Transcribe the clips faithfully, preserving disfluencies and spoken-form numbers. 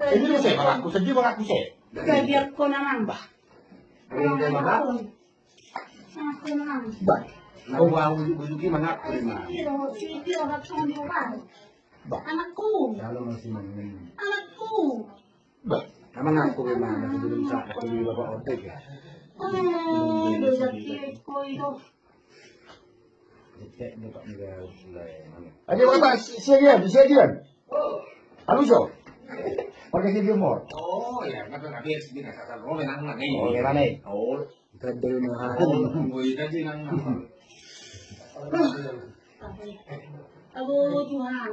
Ini lu saya, Bang, aku sedih, Bang, aku saya. Jadi aku namang. Bah. Ini dia, Bang. Aku namang. Bah. Lau, lau, ujung-ujungnya mangaku, Bang. Iyo, si Tio, aku sama dia, Bang. Bah. Anakku. Kalau masih main. Anakku. Bah. Emang aku memang masih belum sah, aku di Bapak Otek ya. Oh, dosa Tio, itu. Cek, Bapak, mulai, mulai. Ayo, Bapak, si-, siagian, siagian. Aluso. Pakai si Jumor. Oh, iya, kan tadi sini kasar. Oh, memang mana ini? Oh, memang mana ini? Oh. Tadi mau. Oh, gue tadi nang. Aduh, Tuhan.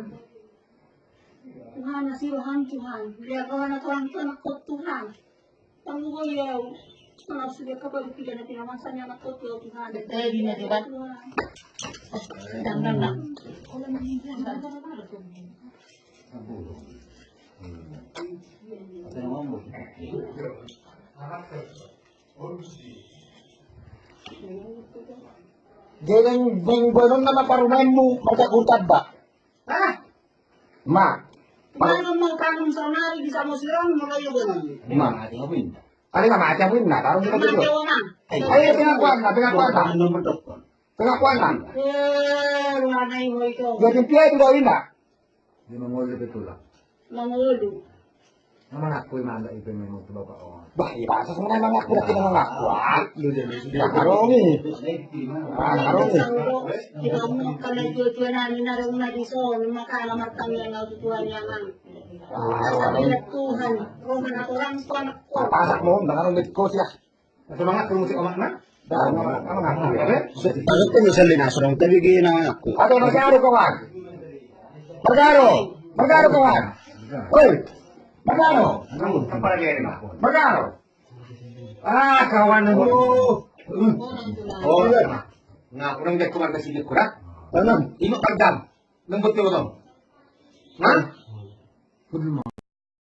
Tuhan, asi Tuhan, Tuhan. Biar kau anak orang tu anak kau Tuhan. Tanggung jawab. Kalau sudah kau balik tidak nanti nama saya anak kau Tuhan. Eh, gini, Tuhan. Tuhan. Dang, dang, dang. Jadi, beng-, benong nama parumaenmu, maka kurtat, Pak. Hah? Ma. Paru- Mana mau tanam saunari bisa mau sirang, mau kayu benong. Ma. Ada nggak mati, apa ini? Tarung kita dulu. Ayo, pengakuan, pengakuan. Pengakuan. Eh, mana ini itu? Jadi, dia itu dari mana? Di Mangolu, betul lah. Mangolu. Nama ngaku, emang ada itu memang tu bapak, oh. Bah, iya, bahasa semua emang ngaku, dah kita ngaku. Ah, lu jadi. Nah, karung ni. Ah, karung ni. Kita mau kalau tujuan ini, ada rumah di sana, maka alamat kami yang tahu tujuan yang mana. Ah, Tuhan, roh anak orang, Tuhan. Pasak mau, dah karung ni, kau siap. Semangat, musik omak na. Dah, omak, omak, omak. Pasak tu misal di nasrong, tapi gini nama aku. Atau Margaro, kawan. Margaro, Margaro, kawan. Oi, Margaro. Margaro. Ah, kawan aku. Oh, iya. Nah, kurang dia keluar dari sini, kurang. Tanam. Ini perdam. Lembut dia, betul. Hah?